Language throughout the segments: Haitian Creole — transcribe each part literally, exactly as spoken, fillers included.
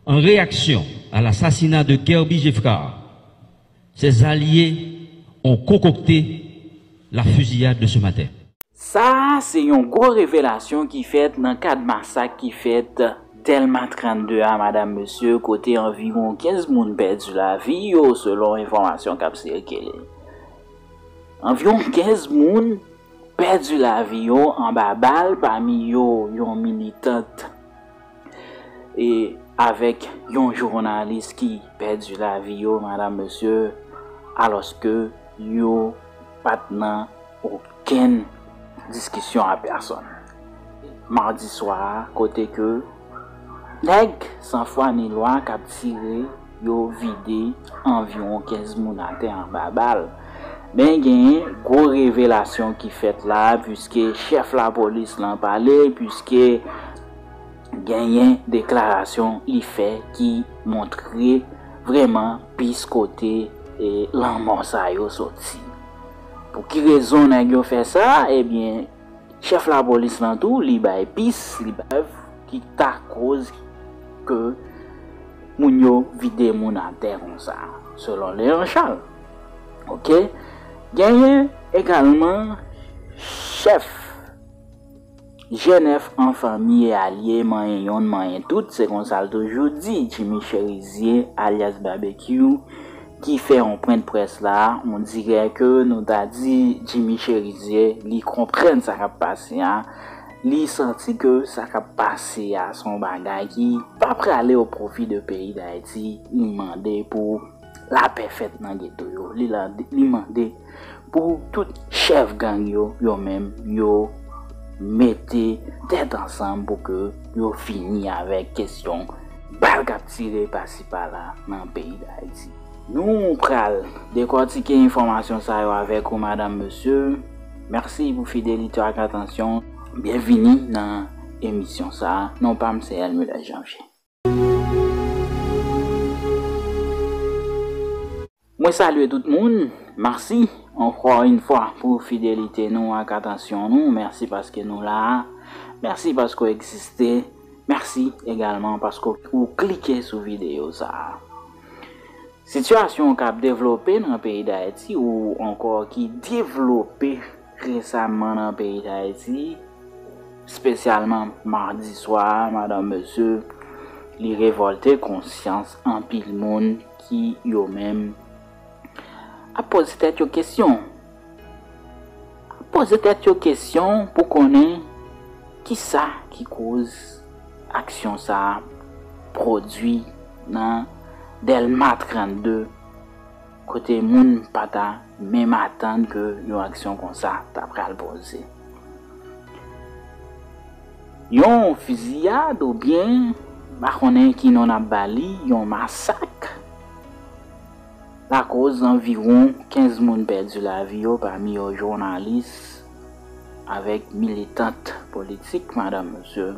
En réaction à l'assassinat de Guerby Geffrard, ses alliés ont concocté la fusillade de ce matin. Sa a se yon gwo revelasyon ki fèt nan kad masak ki fèt Dèlma trannde a, madanm, mesye, kote anviwon kenz moun pèdi lavi yo, selon enfòmasyon k ap sikile. Anviwon kenz moun pèdi lavi yo anba bal, pami yo yon militant e avèk yon jounalis ki pèdi lavi yo, madanm, mesye, alòske yo pa t nan okenn diskisyon a pèsòn. Madi swa a, kote ke nèg san fwa ni lwa k ap tire, yo vide anviwon kenz moun atè anba bal. Men genyen gwo revelasyon ki fèt la, piske chèf lapolis lan pale, piske genyen deklarasyon li fè ki montre vrèman pis kote, e, lanmò sa yo soti. Pou ki rezon nèg yo fè sa? Ebyen, chèf lapolis lan tou, li bay pis, li bay prèv ki ta koz ke moun yo vide moun atè konsa, selon Léon Charles. Oke? Genyen egalman chèf G nèf an fanmi e alye, manyen yonn, manyen tout, se konsa l toujou di, Jimmy Chérizier, alyas Babekyou, ki fè yon pwent près la, on dirè ke nou ta di Jimmy Chérizier, li konprann sa k ap pase a, li santi ke sa k ap pase a se yon bagay ki pa prale o pwofi de peyi Dayiti, li mande pou lapè fèt nan geto yo, li la, li mande pou tout chèf gang yo, yo menm, yo mete tèt ansanm pou ke yo fini avèk kesyon bal k ap tire pasi pala nan peyi Dayiti. Nou pral dekòtike enfòmasyon sa yo avèk ou, madanm, mesye. Mèsi pou fidelite ak atansyon. Byenvini nan emisyon sa a. Non pa m se Elmilès Janvier. Mwen salye tout moun. Mèsi ankò yon fwa pou fidelite nou ak atansyon nou. Mèsi paske nou la a. Mèsi paske w egziste. Mèsi egalman paske w klike sou videyo sa a. Sitiyasyon k ap devlope nan peyi Dayiti ou ankò ki devlope resaman nan peyi Dayiti, espesyalman madi swa a, madanm, mesye, li revòlte konsyans anpil moun ki yo menm ap poze tèt yo kesyon. Ap poze tèt yo kesyon pou konnen kisa ki koz aksyon sa a pwodui nan Dèlma trannde, kote moun pa ta menm atann ke yon aksyon konsa ta pral poze. Yon fiziyad oubyen, m pa konnen ki non n ap ba li, yon masak, lakoz anviwon kenz moun pèdi lavi yo, pami yo jounalis avèk militant politik, madanm, mesye.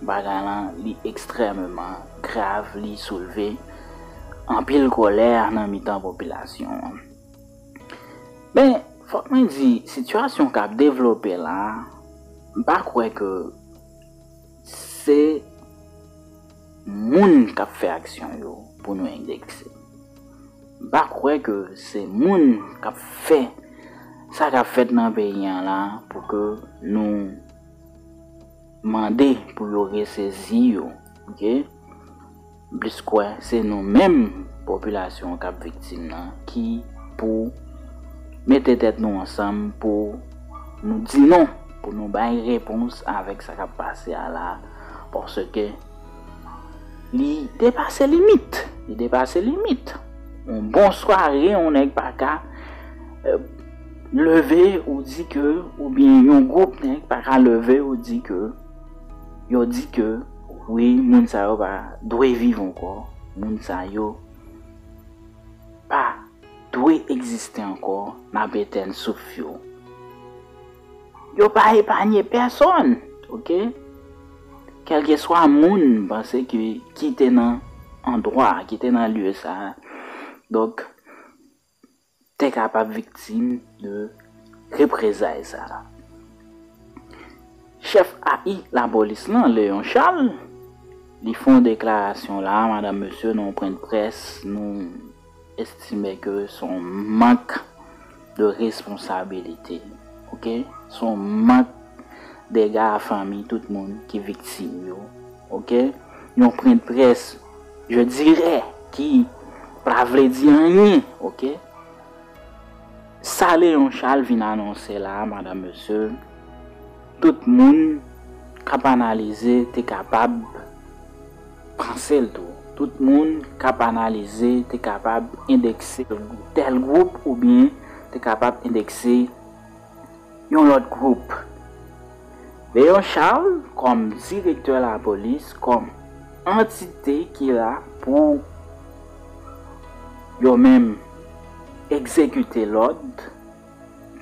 Bagay lan, li ekstrèmeman grav, li soulve anpil kòlè nan mitan popilasyon an. Men, fòk mwen di, sitiyasyon k ap devlope la, m pa kwè ke se moun k ap fè aksyon yo pou nou endekse. M pa kwè ke se moun k ap fè sa k ap fèt nan peyi an la pou ke nou mande pou yo resezi yo, oke? M plis kwè se nou menm, popilasyon k ap viktim nan, ki pou mete tèt nou ansanm pou nou di non, pou nou bay repons avèk sa k ap pase a la, paske li depase limit. Li depase limit. Yon bon sware, yon nèg pa ka, eh, leve ou di ke, oubyen yon gwoup nèg pa ka leve ou di ke, yo di ke, wi, moun sa yo pa dwe viv ankò, moun sa yo pa dwe egziste ankò, n ap etèn souf yo. Yo pa epanye pèsòn, oke? Kèlkeswa moun, m panse ke ki te nan andwa, ki te nan lye sa a. Donk, te kapab viktim de reprezay sa a. Chèf A I lapolis lan, Léon Charles, Li fè yon deklarasyon la, madanm, mesye, nan yon pwen de près, nou estime ke se yon mank de responsabilite. Oke? Se yon mank dega a fanmi tout moun ki viktim yo. Oke? Yon pwen de près, je dirais, ki pa vle di anyen. Oke? Sa Léon Charles vin anonse la, madanm, mesye, tout moun k ap analize te kapab panse l tou. Tout moun k ap analize te kapab endekse tèl gwoup oubyen te kapab endekse yon lòt gwoup. Léon Charles, kòm direktè lapolis, kòm antite ki la pou yo menm egzekite lòd,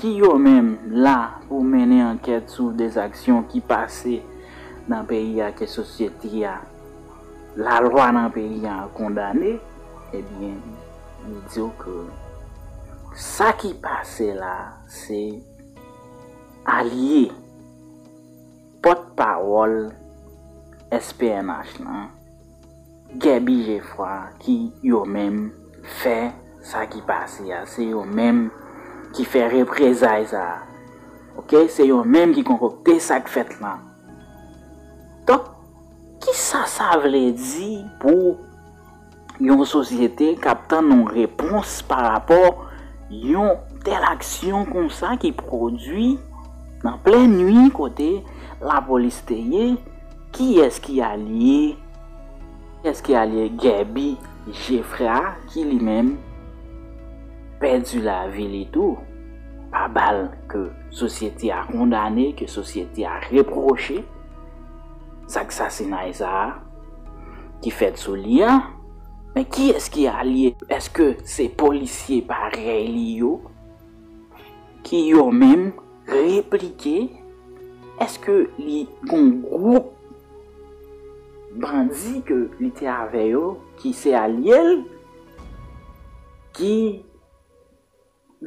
ki yo menm la pou mennen ankèt sou dèzaksyon ki pase nan peyi a, ke sosyete a, lalwa nan peyi a kondane, ebyen, li di w ke sa ki pase la, se alye pòtpawòl S P N H lan, Guerby Geffrard, ki yo menm fè sa ki pase a. Se yo menm ki fè reprezay sa a. Oke? Se yo menm ki konkokte sa k fèt lan. Donk, kisa sa vle di pou yon sosyete k ap tann yon repons pa rapò yon tèl aksyon konsa ki pwodui nan plen nwi kote lapolis te ye? Kiyès ki alye, kiyès ki alye Guerby Geffrard, ki li menm pèdi lavi li tou pa bal ke sosyete a kondane, ke sosyete a repwoche zak sasinay sa a ki fèt sou li a? Men kiyès ki alye? Èske se polisye parèy li yo ki yo menm replike? Èske li gon gwoup bandi ke li te avè yo ki se alye l ki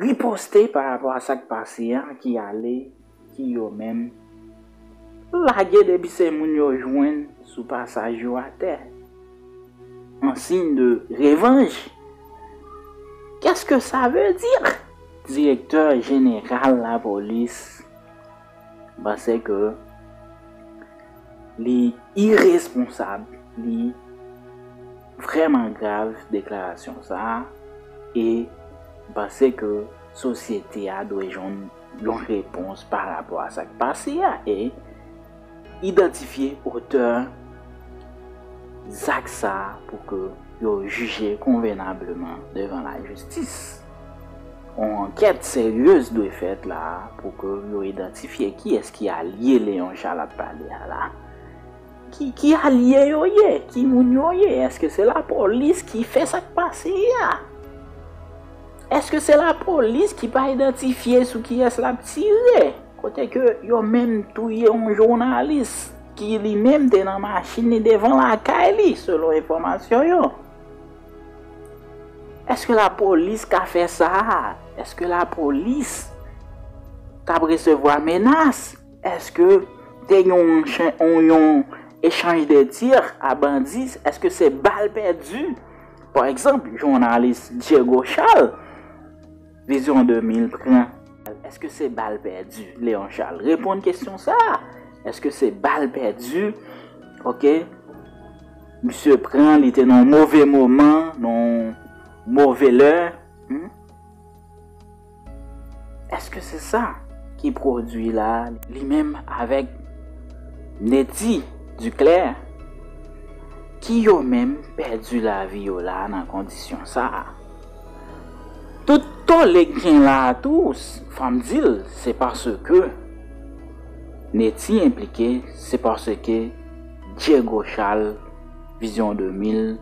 riposte pa rapò a sa k pase a, ki ale, ki yo menm lage depi se moun yo jwenn sou pasaj yo atè, an siy de revanj? Qu'est-ce que ça veut dire? Direktè jeneral lapolis panse ke li iresponsab, li vrèman grav deklarasyon sa a, e m panse ke sosyete a dwe jwenn yon repons pa rapò a sa k pase a, e idantifye otè zak sa a pou ke yo jije konvenableman devan lajistis. Yon ankèt seryez dwe fèt la pou ke yo idantifye kiyès ki alye Léon Charles ap pale a la. Ki, ki alye yo ye? Ki moun yo ye? Èske se lapolis ki fè sa k pase a? Èske se lapolis ki pa idantifye sou kiyès l ap tire? Kote ke yo menm touye yon jounalis ki li menm te nan machin li devan lakay li, selon enfòmasyon yo. Èske lapolis ka fè sa? Èske lapolis t ap resevwa menas? Èske te gen yon, yon, yon echanj de tir a bandi? Èske se bal pèdi? Pa egzanp, jounalis Diego Charles, Vizyon de mil pran. Èske se bal pèdi? Léon Charles, reponn kesyon sa a. Èske se bal pèdi? Oke. Misye pran, li te nan yon move moman, nan yon move lè. Hmm? Èske se sa ki pwodui la, li menm avèk Netty Duclair, ki yo menm pèdi lavi yo la nan kondisyon sa a? Tout tole k gen la a tou, s-, fò m di l, se paske Netty enplike, se paske Diego Charles, Vizyon de mil,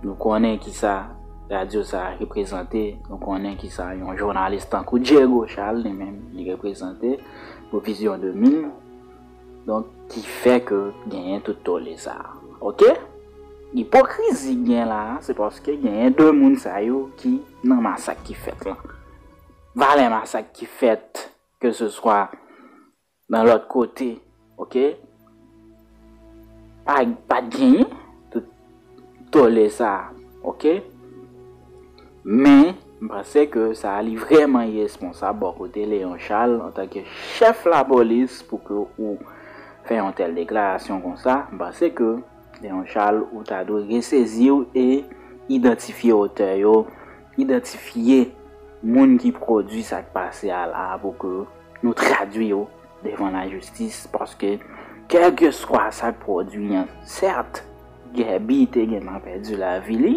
nou konnen kisa radyo sa a reprezante, nou konnen kisa yon jounalis tankou Diego Charles li menm li reprezante pou Vizyon de mil. Donk, ki fè ke genyen tout tole sa a. Oke? Ipokrizi k gen la a, se paske genyen de moun sa yo ki nan masak ki fèt lan. Valè masak ki fèt, ke se swa nan lòt kote, oke? pa, pa t genyen tout tole sa, oke? Men, m panse ke sa a li vrèman iresponsab bò kote Léon Charles antanke chèf lapolis pou ke ou fè yon tèl deklarasyon konsa. M panse ke Léon Charles, ou ta dwe resezi w e idantifye otè yo, idantifye moun ki pwodui sa k pase a la pou ke nou tradui yo devan lajistis, paske kèlkeswa sa k pwodui an, sèt, Guerby te gentan pèdi lavi li,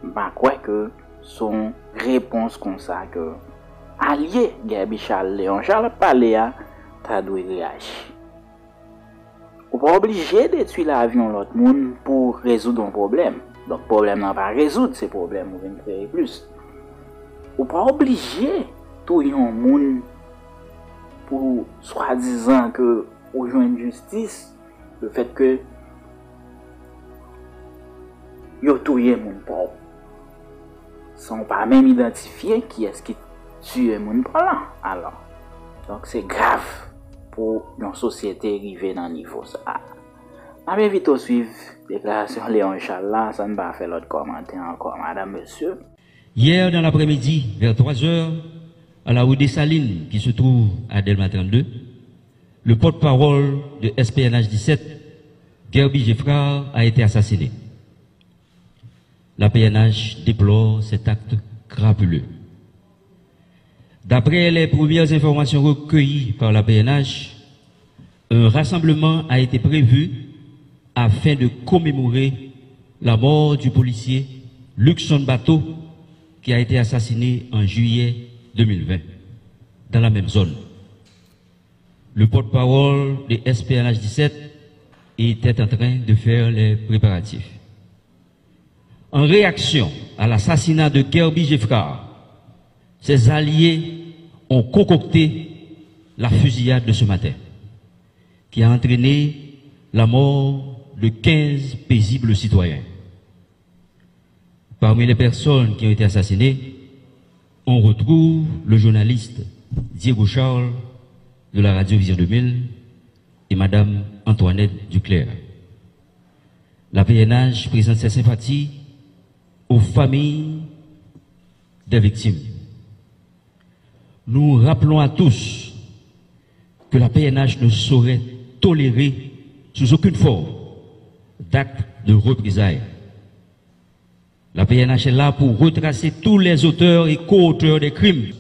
m pa kwè ke se yon repons konsa ke alye Guerby Charles, Léon Charles ap pale a, ta dwe reyaji. Ou pa oblije detwi lavi yon lòt moun pou rezoud yon pwoblèm. Donk, pwoblèm nan pa rezoud, se pwoblèm ou vin kreye plis. Ou pa oblije touye yon moun pou swadizan ke ou jwenn jistis, lefèt ke yo touye moun pa w, san w pa menm idantifye kiyès ki tiye moun pa w lan. Alò, donk, se grav pou yon sosyete rive nan nivo sa a. M ap envite w swiv deklarasyon Léon Charles la, san n pa fè lòt kòmantè ankò, madanm, mesye. Hier, dans l'après-midi, vers trois heures, à la rue Dessalines, qui se trouve à Delma trente-deux, le porte-parole de S P N H dix-sept, Guerby Geffrard, a été assassiné. La P N H déplore cet acte crapuleux. D'après les premières informations recueillies par la P N H, un rassemblement a été prévu afin de commémorer la mort du policier Luckson Bato, qui a été assassiné en juillet deux mille vingt, dans la même zone. Le porte-parole de S P N H dix-sept était en train de faire les préparatifs. En réaction à l'assassinat de Guerby Geffrard, ses alliés ont concocté la fusillade de ce matin, qui a entraîné la mort de quinze paisibles citoyens. Parmi les personnes qui ont été assassinées, on retrouve le journaliste Diego Charles de la Radio Vision deux mille et Madame Antoinette Duclair. La P N H présente ses sympathies aux familles des victimes. Nous rappelons à tous que la P N H ne saurait tolérer sous aucune forme d'actes de représailles. La P N H est là pour retracer tous les auteurs et co-auteurs des crimes.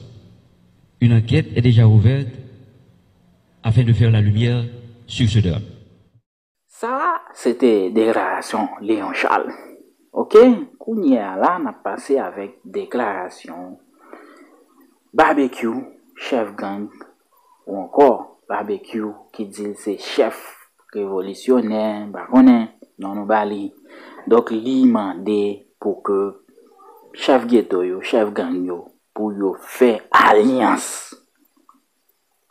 Une enquête est déjà ouverte afin de faire la lumière sur ce drame. Sa a, se te deklarasyon Léon Charles. Oke, kounye a la, n ap pase avèk deklarasyon Babekyou, chèf gang, ou ankò Babekyou ki di l se chèf revolisyonè, m pa konnen non nou ba li. Donk, li mande pou ke chèf geto yo, chèf gang yo, pou yo fè alyans.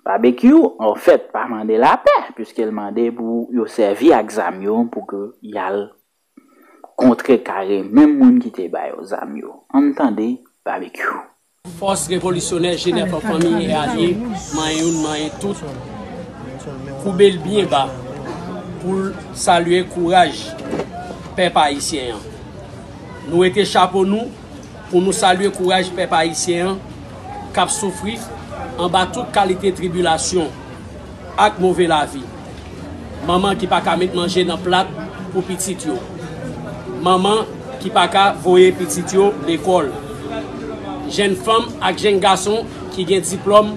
Babekyou, anfèt, pa mande lapè, piske l mande pou yo sèvi ak zam yo pou ke y al kontrekare menm moun ki te ba yo zam yo. Ann tande Babekyou. Fòs revolisyonè Jenèf an fanmi e alye, manyen youn, manyen tout, koube l byen ba pou l salye kouraj pèp ayisyen an. Nou wete chapo nou pou nou salye kouraj pèp ayisyen an k ap soufri anba tout kalite tribilasyon ak move lavi. Manman ki pa ka met manje nan plat pou pitit yo. Manman ki pa ka voye pitit yo lekòl. Jèn fanm ak jèn gason ki gen diplòm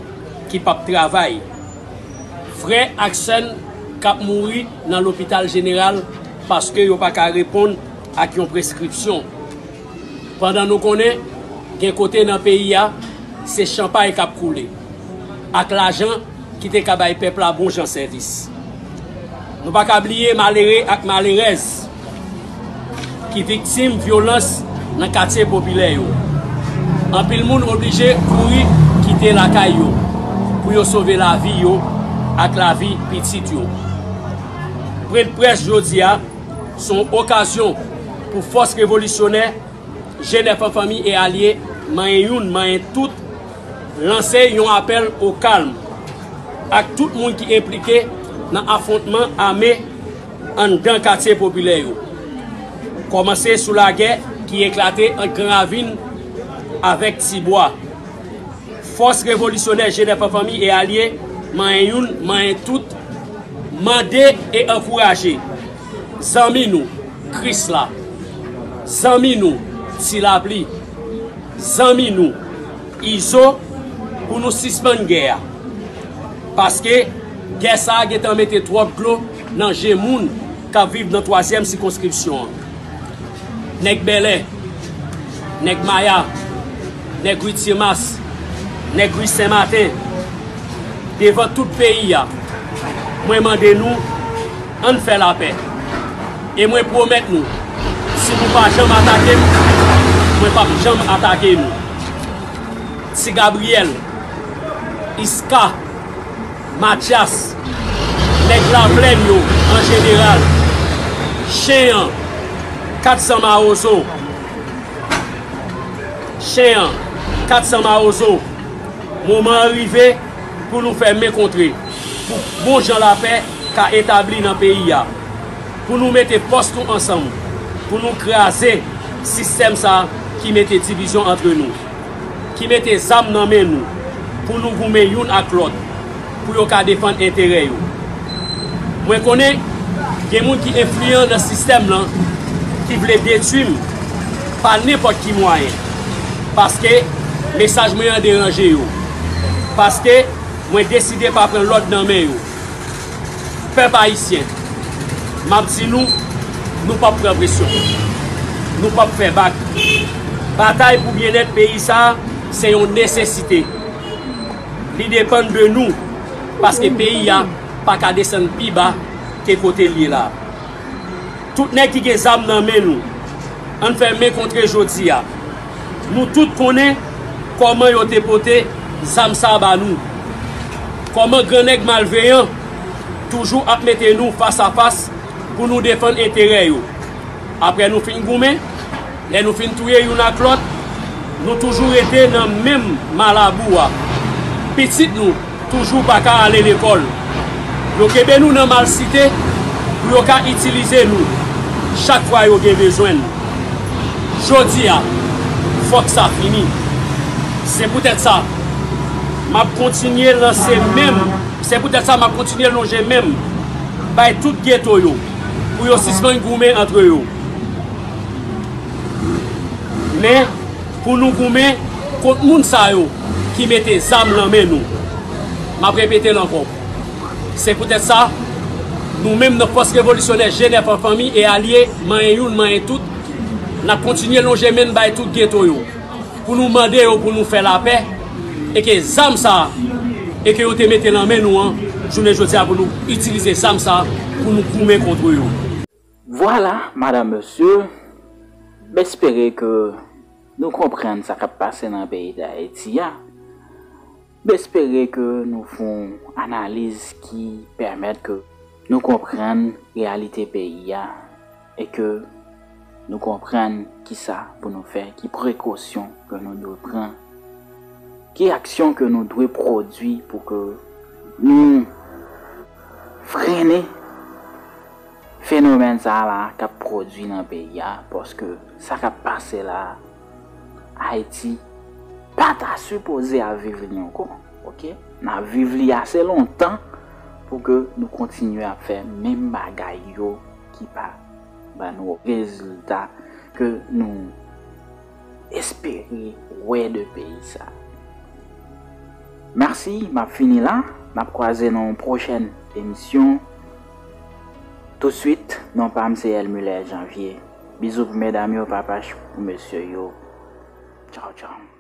ki p ap travay. Frè ak sè n k ap mouri nan lopital jeneral paske yo pa ka reponn ak yon preskripsyon. Pandan nou konnen gen kote nan peyi a, se chanpay k ap koule ak lajan ki te ka bay pèp la bon jan sèvis. Nou pa ka bliye malere ak malerèz ki viktim vyolans nan katye popilè yo. Anpil moun oblije kouri kite lakay yo pou yo sove lavi yo ak lavi pitit yo. Pwennprès jodi a se yon okazyon pou fòs revolisyonè Jenèf an fanmi e alye, manyen youn, manyen tout, lanse yon apèl o kalm ak tout moun ki enplike nan afwontman ame anndan katye popilè yo. Kòmanse sou lagè ki eklate ant Gran Ravin avèk Ti Bwa. Fòs revolisyonè Jenèf an Fanmi e alye, manyen youn, manyen tout, mande e ankouraje zanmi nou, Krisla, zanmi nou, Ti Lapli, zanmi nou, Izo, pou nou sispann gè a. Paske gè sa a gentan mete twòp dlo nan je moun k ap viv nan twazyèm sikonskripsyon an. Nèg Bèlè, nèg Maya, nèg Ri Timas, nèg Ri Senmaten, devan tout peyi a, mwen mande nou, ann fè lapè. E mwen pwomèt nou, si nou pa janm atake m, mwen p ap janm atake nou. Ti Gabriyèl, Iska, Matyas, nèg Laplèn yo an jeneral, chen an, kat san mawozo, chen an, kat san mawozo, moman an rive pou nou fè men kontre, pou bon jan lapè ka etabli nan peyi a, pou nou mete fòs nou ansanm, pou nou kraze sistèm sa a ki mete divizyon antre nou, ki mete zam nan men nou, pou nou goumen youn ak lòt, pou yo ka defann enterè yo. Mwen konnen gen moun ki enfliyan nan sistèm lan, ki vle detwi m pa nenpòt ki mwayen, paske mesaj mwen an deranje yo, paske mwen deside pa pran lòd nan men yo. Pèp ayisyen, m ap di nou, nou p ap pran presyon. Nou p ap fè bak. Batay pou byennèt peyi sa a, se yon nesesite. Li depann de nou, paske peyi a pa ka desann pi ba ke kote l ye la a. Tout nèg ki gen zam nan men nou, ann fè men kontre jodi a. Nou tout konnen kòman yo te pote zam sa a ba nou. Kòman gran nèg malveyan toujou ap mete nou fas a fas pou nou defann enterè yo. Apre nou fin goumen, lè nou fin touye youn ak lòt, nou toujou rete nan menm malabou a. Pitit nou toujou pa ka ale lekòl. Yo kenbe nou nan malsite pou yo ka itilize nou chak fwa yo gen bezwen n. Jodi a, fòk sa fini. Se poutèt sa, m ap kontinye lanse men m, se poutèt sa m ap kontinye lonje men m bay tout geto yo pou yo sispann goumen antre yo. Men, pou nou goumen kont moun sa yo ki mete zam nan men nou. M ap repete l ankò. Se poutèt sa, nou menm nan Fòs Revolisyonè Jenèf an Fanmi e alye, manyen youn, manyen tout, n ap kontinye lonje men n bay tout geto yo, pou nou mande yo pou nou fè lapè, e ke zam sa a, e ke yo te mete nan men nou an, jounen jodi a pou nou itilize zam sa a, pou nou goumen kont yo. Vwala, madanm, mesye, m espere ke nou konprann sa k ap pase nan peyi Dayiti a. M espere ke nou fè yon analiz ki pèmèt ke nou konprann reyalite peyi a e ke nou konprann kisa pou nou fè, ki prekosyon ke nou dwe pran, ki aksyon ke nou dwe pwodui pou ke nou frennen fenomèn sa a la k ap pwodui nan peyi a, paske sa k ap pase la a, Ayiti pa ta sipoze ap viv li ankò, oke? N ap viv li ase lontan pou ke nou kontinye ap fè menm bagay yo ki pa ba nou rezilta ke nou espere wè de peyi sa. Mèsi, m ap fini la. N ap kwaze nan yon pwochèn emisyon. Touswit, non pa m se Elmuller Janvier. Bizou pou medam yo, papach pou mesye yo. Tchaw, tchaw.